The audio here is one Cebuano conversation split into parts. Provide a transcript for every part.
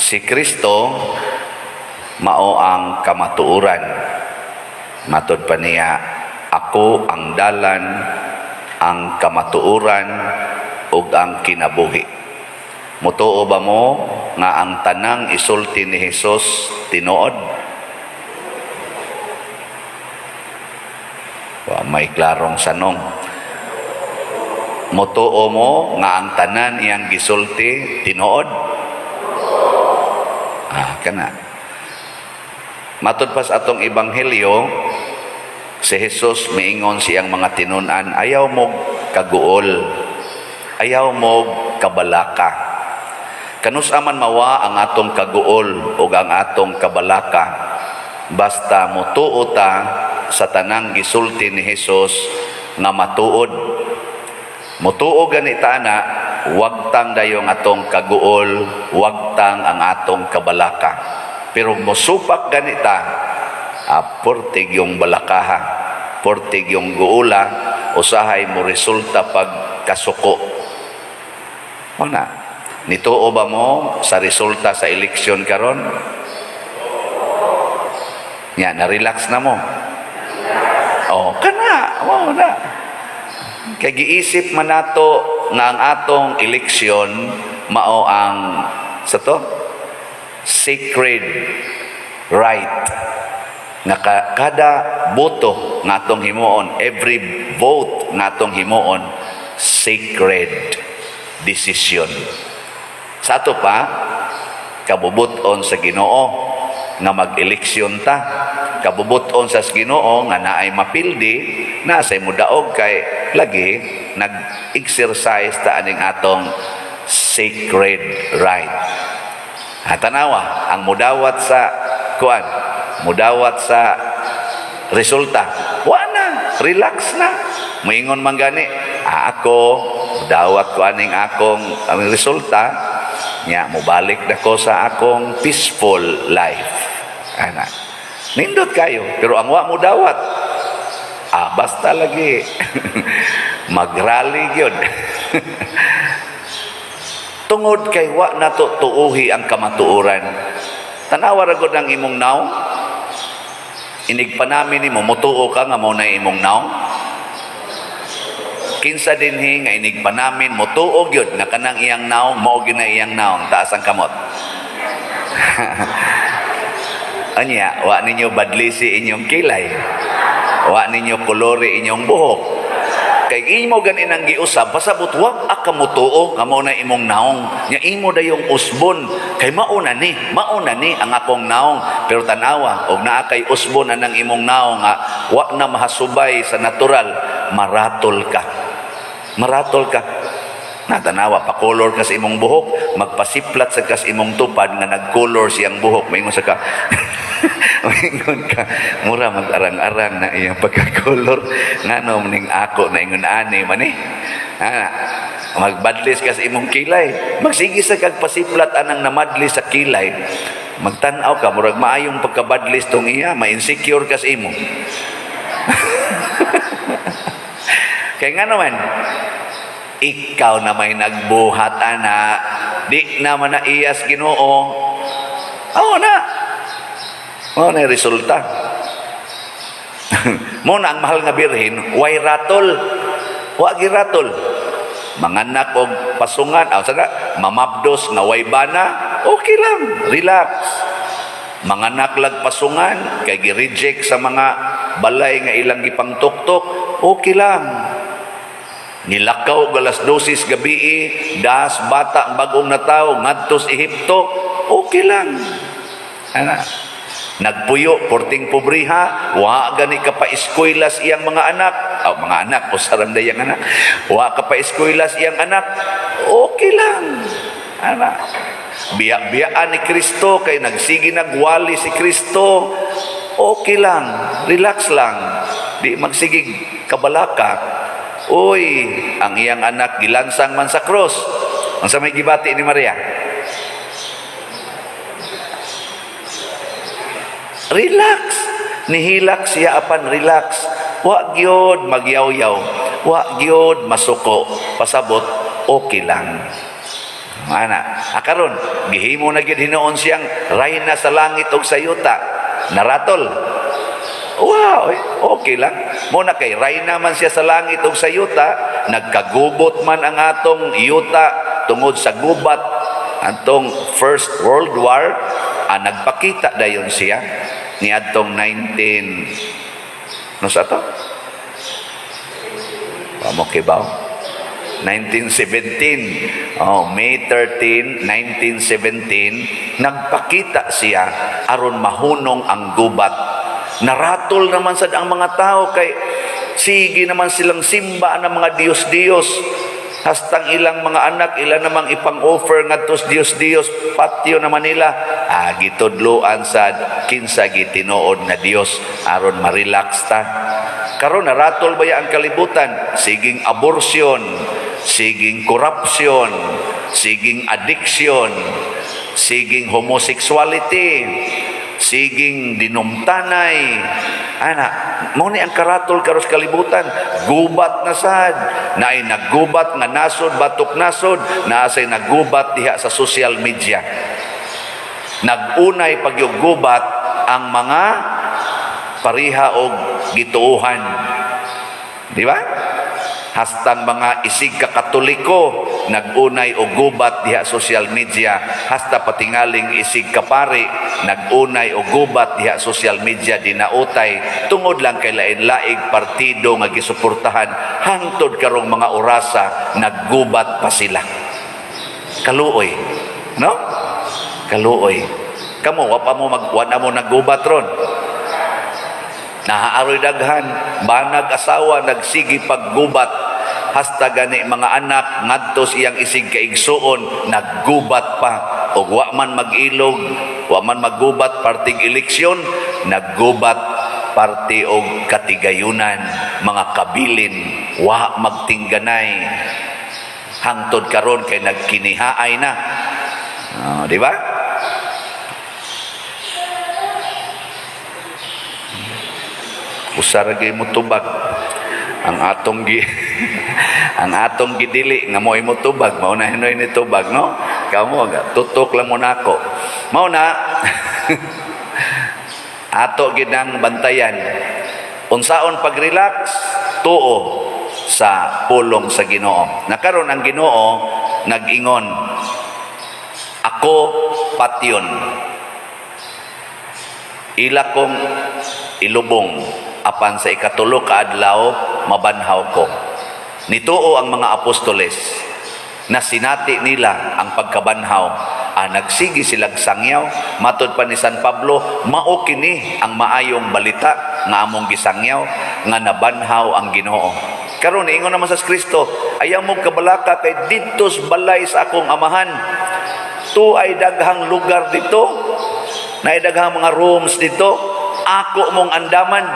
Si Kristo mao ang kamatuoran. Matod pa niya, "Ako ang dalan, ang kamatuoran ug ang kinabuhi." Mutuo ba mo nga ang tanang isulti ni Hesus tinuod? Wa may klarong sanong. Mutuo mo nga ang tanan iyang gisulti tinuod? Ah, kana. Matod pa sa atong ebanghelyo, si Jesus miingon siyang mga tinun-an, "Ayaw mo kaguol, ayaw mo kabalaka." Kanus-a man mawa ang atong kaguol o ang atong kabalaka, basta mutuo ta sa tanang gisulti ni Jesus nga matuod. Mutuo gani ta ana, wagtang dayong atong kaguol, wagtang ang atong kabalaka. Pero musupak gani ta, portig yung balakaha, portig yung guula, usahay mo resulta pag kasuko. Una, nituo ba mo sa resulta sa eleksyon karon? Nya, na-relax na mo. Oh, kana, mo na. Kay giisip man nato nga ang atong eleksyon mao ang sa to sacred right nga kada boto nga atong himuon, every vote nga atong himuon, sacred decision. Sa ato pa, kabubuton sa Ginoo nga mag-eleksyon ta. Kabubuton sa Ginoo nga naay mapildi, na say mudaog kay lagi nag-exercise ta aning atong sacred right. Ha, tanawa, ang mudawat sa kuan, mudawat sa resulta. Wa na, relax na. Moingon man gani, "Ah, ako, mudawat ko aning akong ang resulta, nya mobalik na ko sa akong peaceful life." Ana. Nindot kayo, pero ang wa mo dawat, basta lagi magrally gyud. Tungod kay wa nato tuuhi ang kamatuoran. Tanawa ra gud ang imong nawong. Inig panamin nimo, mutuo ka nga mao na imong nawong? Kinsa dinhi nga inig panamin mutuo gyud nga kanang iyang nawong mao gyud na iyang nawong? Taas ang kamot. Anya, wa ninyo badlisi inyong kilay. Wa ninyo kolori inyong buhok. Kay imo gani nang giusab, pasabot wa ka mutuo nga mao na imong naong. Nya imo dayong usbon kay mao na ni ang akong naong. Pero tanawa og naa kay usbon na nang imong naong nga wa na mahasubay sa natural, maratol ka. Maratol ka. Natanawa, pakolor ka sa imong buhok, magpasiplat sa kas imong tupad nga nagkolor siyang buhok. Maingon sa ka, maingon ka, "Mura mag-arang-arang na iyang pagkakolor. Ngano ning ako na ingon ani man eh." Ha, magbadlis ka sa imong kilay. Magsige sa kag pasiplat anang namadlis sa kilay. Magtan-aw ka, murag maayong pagkabadlis tong iya, ma-insecure ka sa imo. Kaya nga naman, ikaw na may nagbuhat ana, di naman na iyas Ginoo. Oo na. Mao na yung resulta. Mo na ang mahal nga birhen, way ratol. Wa giratol. Manganak og pasungan, sana, mamabdos nga way bana, okay lang, relax. Manganak lag pasungan, kay gi-reject sa mga balay nga ilang gipangtuktok, okay lang. Nilakaw og alas 12 gabi, das bata ang bagong natawo ngadto sa Ehipto, okay lang. Ana. Nagpuyo, porting pobriha, wa gani ka pa eskwela sa iyang mga anak. Oh, mga anak, usaram na iyang anak. Wa ka pa eskwela sa iyang anak, okay lang. Ana. Biya-biyaan ni Kristo kay nagsige nagwali si Kristo, okay lang, relax lang. Di magsigig kabalaka. Uy, ang iyang anak gilansang man sa krus. Unsa may gibati ni Maria? Relax. Nihilak siya apan relax. Wa gyud magyaw-yaw. Wa gyud masuko. Pasabot, okay lang. Ana, akaron gihimo na gyud hinuon siyang rayna sa langit ug sa yuta. Naratol. Wow, eh, okay lang. Mao na kay rayna man siya sa langit ug sa yuta, nagkagubot man ang atong yuta tungod sa gubat antong First World War, nagpakita dayon siya niadtong 19, no sa to? Pamo kibaw? 1917. Oh, May 13, 1917, nagpakita siya aron mahunong ang gubat. Naratol naman sad ang mga tao kay sige naman silang simba ng mga Diyos-Diyos. Hastang ilang mga anak, ilan namang ipang-offer ngadto sa Diyos-Diyos, patyo naman nila. Ah, gitudloan sad kinsa gitinuod na Dios aron ma-relax ta. Karon naratol ba ya ang kalibutan? Siging abortion, siging corruption, siging addiction, siging homosexuality, siging dinumtanay. Ana, mao ni ang karatol karos kalibutan. Gubat na sad. Naay naggubat nga nasod batok nasod, naa say naggubat diha sa social media. Nag-unay pagyuggubat ang mga pariha og gituohan. Di ba? Hastang mga isig ka Katoliko nag-unay og gubat diha social media, hasta patingaling isig ka pari nag-unay og gubat diha social media, dinautay tungod lang kay lain-laing partido nga gisuportahan. Hangtod karong mga orasa naggubat pa sila. Kaluoy, no? Kaluoy. Kamo, wa pa mo mag wa na mo naggubat ron? Nahaaroy daghan, banag asawa nagsigi paggubat, hasta gani mga anak ngadto sa iyang isig kaigsuon naggubat pa, ug wa man mag-ilog, wa man maggubat parting eleksyon, naggubat parte og katigayunan, mga kabilin, wa magtingganay hangtod karon kay nagkinihaay na. Oh, di ba? Usa ra gyud mo tubag ang atong gidili nga mo'y mo tubag, mao na hinoy ni tubag, no? Kamo ga tutok lang mo nako. Mao na ato gid ang bantayan unsaon pag-relax, tuo sa pulong sa Ginoo. Nakaron ang Ginoo nag-ingon, "Ako patyon, ila kong ilubong, apan sa ikatulo ka adlaw mabanhaw ko." Nituo ang mga apostoles na sinati nila ang pagkabanhaw. Ah, nagsigi silang sangyaw. Matod pa ni San Pablo, mao kini ang maayong balita nga among gisangyaw, nga nabanhaw ang Ginoo. Karon ingon naman sa Kristo, "Ayaw mo kabalaka kay didto sa balay sa akong amahan tuay daghang lugar dito, naay daghang mga rooms dito, ako mong andaman."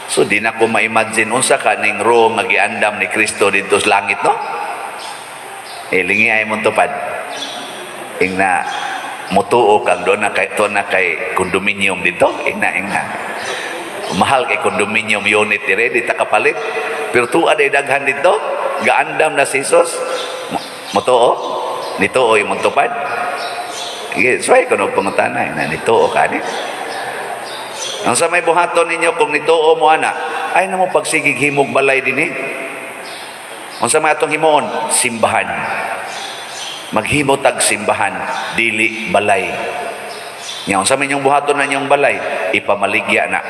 So di na ko ma-imagine unsa ka ning room nga giandam ni Kristo dito sa langit, no? Eh, lingi ay mong tupad. Ingna mutuo kang doon na kay to na kay condominium dito, ingna ingna. Mahal kay condominium unit dire, di ta kapalit. Pero tuwa day daghan dito, gaandam na si Jesus. Mutuo? Nituo imong tupad? Sige, suway ko nog pangutana, na nituo ka ni. Ang sa may buhaton ninyo kung nituo mo ana, ay na mo pagsigig himog balay dinhi. Unsa may atong himuon? Simbahan. Maghimo tag simbahan, dili balay. Nya unsa may inyong buhaton na inyong balay? Ipamaligya na.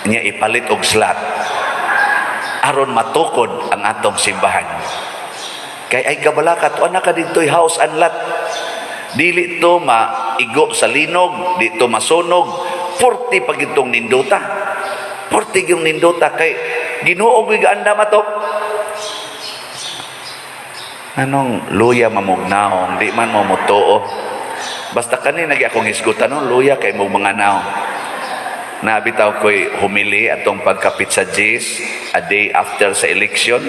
Nya ipalit og slot. Aron matukod ang atong simbahan. Kay ay kabalakat, ana ka dito'y house and lot. Dili to maigo sa linog, di to masunog. 40 pag itong nindota. 40 yung nindota kay Ginoo ko'y gaandam ato. Anong luya mamugnaong, di man mo mutuo. Basta kani nagi akong hisgutan, no, luya kay mo mga naong. Nabitaw ko'y humili atong pagkapit sa G's a day after sa election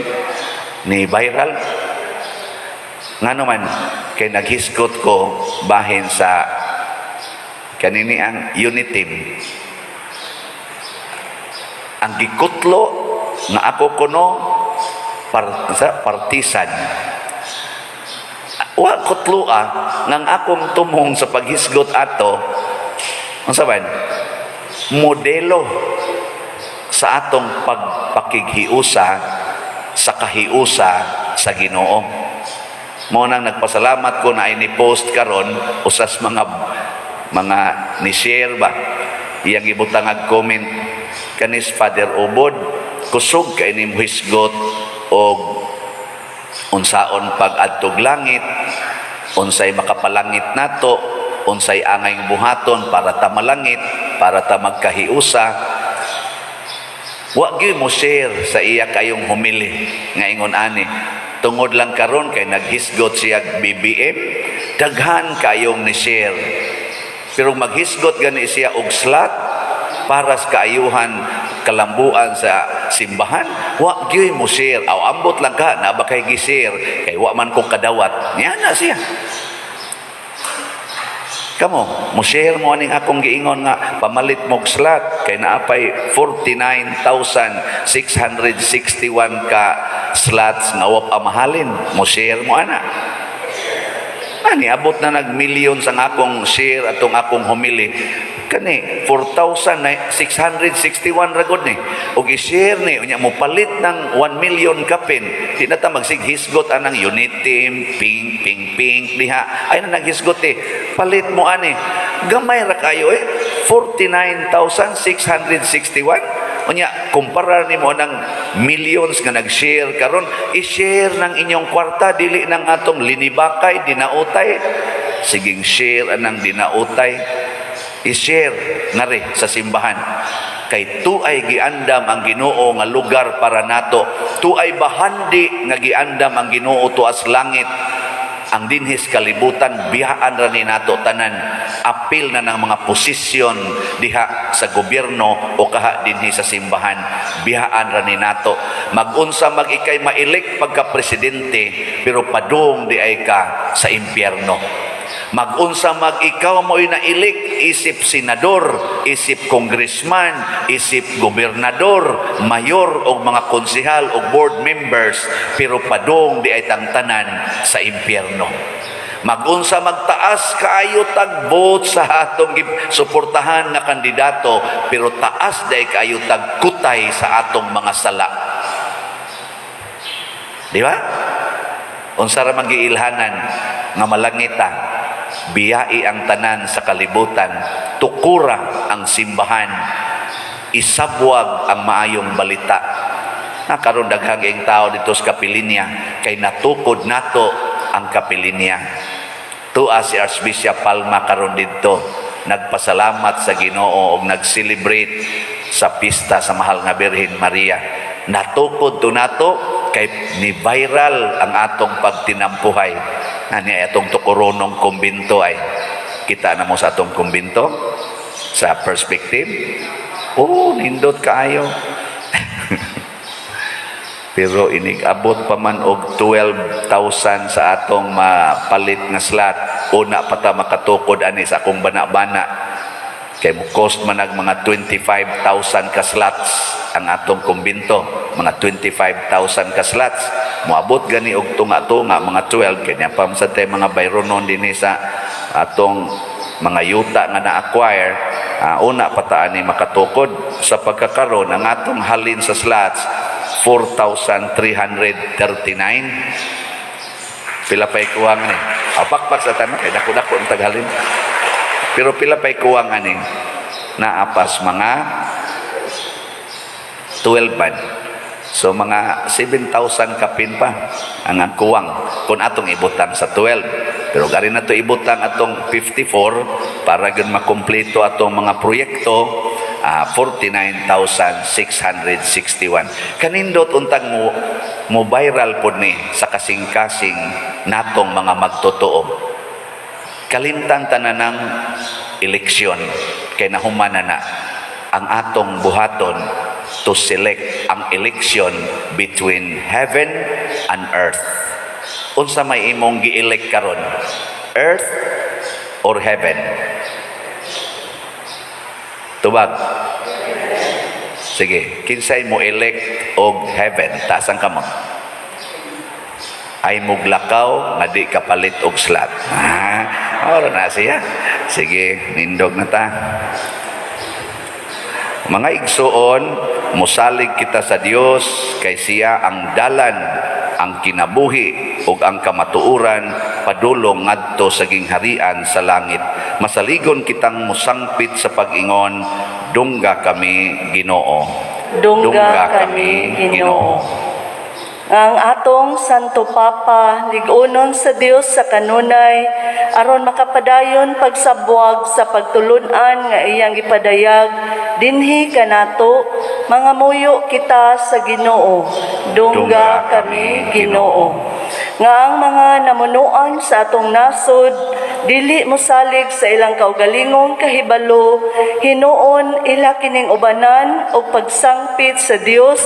ni viral. Nga naman, kay naghisgot ko bahin sa kanini ang unity. Ang gikutlo nga ako kuno partisan. Wa ko tlua ngang akong tumong sa paghisgot ato, unsa man, modelo sa atong pagpakighiusa sa kahiusa sa Ginoo. Mao nang nagpasalamat ko na ini post karon, usas mga ni share ba, iyang ibutang ag comment kanis Father Obod, kusog kay ni hisgot og unsaon pag-adtog langit, unsay makapalangit nato, unsay angay buhaton para ta malangit, para ta magkahiusa. Wa gyud mo share sa iya kayong homily nga ingon ani. Tungod lang karon kay naghisgot siya BBM, daghan kayong ni share. Pero maghisgot gani siya og slot para sa kaayuhan, kalambuan sa simbahan, wa gyud mo share. Aw, ambot lang ka, na ba kay gi-share kay wa man kong kadawat. Niya na siya. Kamo, mo share mo aning akong giingon nga pamalit mo og slot kay naapay 49,661 ka slots nga wa pa mahalin. Mo share mo ana? Ani abot na nag million sa akong share atong akong homily. Kani 4,661 ra gud ni. Og i-share ni, unya mo palit ng 1 million kapin. Di na ta magsighisgot anang unity, pink, pink, pink diha. Ay na naghisgot eh. Palit mo ani. Gamay ra kayo eh. 49,661. Unya, kumpara nimo ng millions nga nag-share karon, i-share ng inyong kwarta, dili ng atong linibakay, dinautay. Siging share anang dinautay. I-share ngari sa simbahan. Kay tuay giandam ang Ginoo nga lugar para nato. Tuay bahandi nga giandam ang Ginoo tuas langit. Ang dinhis kalibutan, biyaan ra ni nato tanan, apil na ng mga posisyon diha sa gobyerno o kaha dinhi sa simbahan, biyaan ra ni nato. Magunsa mag ikay ma-elect pagka presidente, pero padung di ay ka sa impyerno. Magunsa mag ikaw mo'y na-elect isip senador, isip congressman, isip gobernador, mayor o mga konsehal o board members, pero padung di ay tangtanan sa impyerno. Magunsa magtaas kaayo tag vote sa atong suportahan nga kandidato, pero taas day kaayo tag kutay sa atong mga sala. Di ba? Unsa ra man giilhanan nga malangita, biyai ang tanan sa kalibutan, tukura ang simbahan, isabwag ang maayong balita. Na karon daghang ing tao dito sa kapilinya kay natukod nato ang kapilinya. Tua si Archbishop Palma karon didto, nagpasalamat sa Ginoo og nag-celebrate sa pista sa Mahal nga Birhen Maria. Natukod to nato kay ni viral ang atong pagtinampuhay. Ani ay atong tukuronong kumbinto ay. Kita na mo sa atong kumbinto sa perspective. Oh, nindot kaayo. Pero inig abot pa man og 12,000 sa atong mapalit nga slot, una pa ta makatukod ani sa akong bana-bana. Kay mo cost man nag mga 25,000 ka slots ang atong kumbinto, mga 25,000 ka slots. Moabot gani og tunga-tunga mga 12 kay niya pa man sa tay mga bayronon dinhi sa atong mga yuta nga na-acquire, una pa ta ani makatukod. Sa pagkakaron, ang atong halin sa slots 4,339. Pila pa'y kuwang ni? Apakpak sa tanan kay dako-dako ang taghalin. Pero pila pa'y kuwang ani? Naapas mga 12 man. So mga 7,000 kapin pa ang kuwang kung atong ibutang sa 12. Pero gari na to ibutang atong 54 para gyud makumpleto atong mga proyekto, 49,661. Kanindot untang mo viral pod ni sa kasing-kasing natong mga magtotoo. Kalimtan tanan ng eleksyon kay nahuman na na ang atong buhaton to select ang election between heaven and earth. Unsa may imong gi-elect karon? Earth or heaven? Tubag. Sige, kinsay mo elect og heaven? Taas ang kamot. Ay muglakaw nga di kapalit og slot. Ah, ora na siya. Sige, nindog na ta. Mga igsuon, musalig kita sa Dios kay siya ang dalan, ang kinabuhi ug ang kamatuoran padulong ngadto sa gingharian sa langit. Masaligon kitang musangpit sa pag-ingon, "Dungga kami, Ginoo." Dungga kami, Ginoo. Ang atong Santo Papa lig-unon sa Dios sa kanunay aron makapadayon pagsabwag sa pagtulun-an nga iyang gipadayag dinhi kanato, mangamuyo kita sa Ginoo. Dungga kami, Ginoo. Nga ang mga namunuan sa atong nasod dili mosalig sa ilang kaugalingong kahibalo, hinuon ila kining ubanan og pagsangpit sa Dios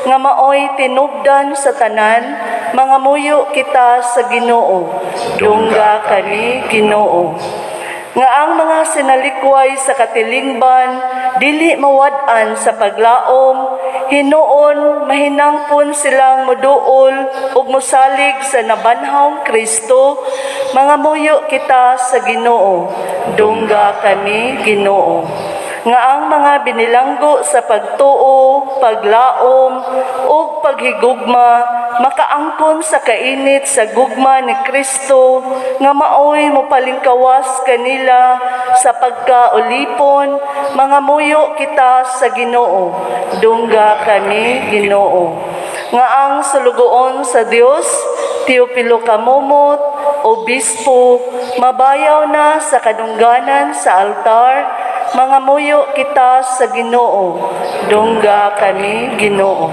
nga maoy tinubdan sa tanan, mangamuyo kita sa Ginoo. Dungga kami, Ginoo. Nga ang mga sinalikway sa katilingban dili mawad-an sa paglaom, hinuon mahinangpon silang moduol ug mosalig sa nabanhawng Kristo, mangamuyo kita sa Ginoo. Dungga kami, Ginoo. Nga ang mga binilanggo sa pagtuo, paglaom ug paghigugma makaangkon sa kainit sa gugma ni Kristo nga maoy mopalingkawas kanila sa pagkaulipon, mangamuyo kita sa Ginoo. Dungga kami, Ginoo. Nga ang sulugoon sa Dios, Teopilo Camomot, Obispo, mabayaw na sa kadungganan sa altar, mangamuyo kita sa Ginoo. Dungga kami, Ginoo.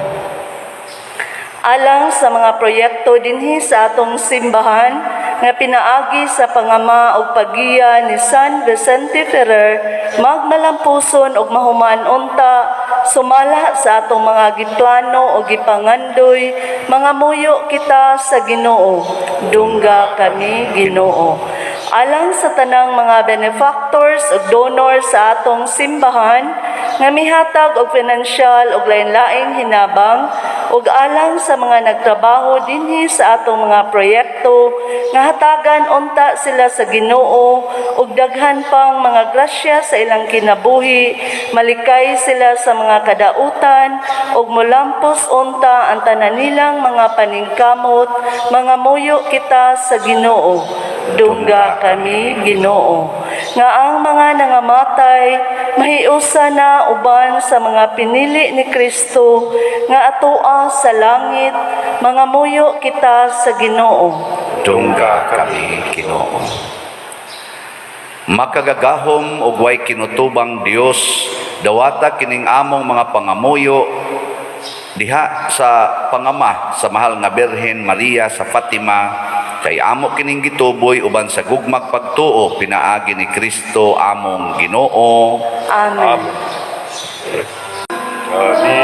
Alang sa mga proyekto dinhi sa atong simbahan nga pinaagi sa pangama ug paggiya ni San Vicente Ferrer, magmalampuson ug mahuman unta sumala sa atong mga giplano o gipangandoy, mangamuyo kita sa Ginoo. Dungga kami, Ginoo. Alang sa tanang mga benefactors ug donors sa atong simbahan nga mihatag og pinansyal ug lain-laing hinabang ug alang sa mga nagtrabaho dinhi sa atong mga proyekto, nga hatagan unta sila sa Ginoo og daghan pang mga grasya sa ilang kinabuhi, malikay sila sa mga kadautan ug molampos unta ang tanan nilang mga paningkamot, mangamuyo kita sa Ginoo. Dungga kami, Ginoo. Nga ang mga nangamatay mahiusa na uban sa mga pinili ni Kristo nga atoa sa langit, mangamuyo kita sa Ginoo. Dungga kami, Ginoo. Makagagahom ug way kinutubang Dios, dawata kining among mga pangamuyo diha sa pangama sa mahal nga Birhen Maria sa Fatima, kay amo kining gituboy uban sa gugmag pagtuo pinaagi ni Kristo among Ginoo. Amen. Amen.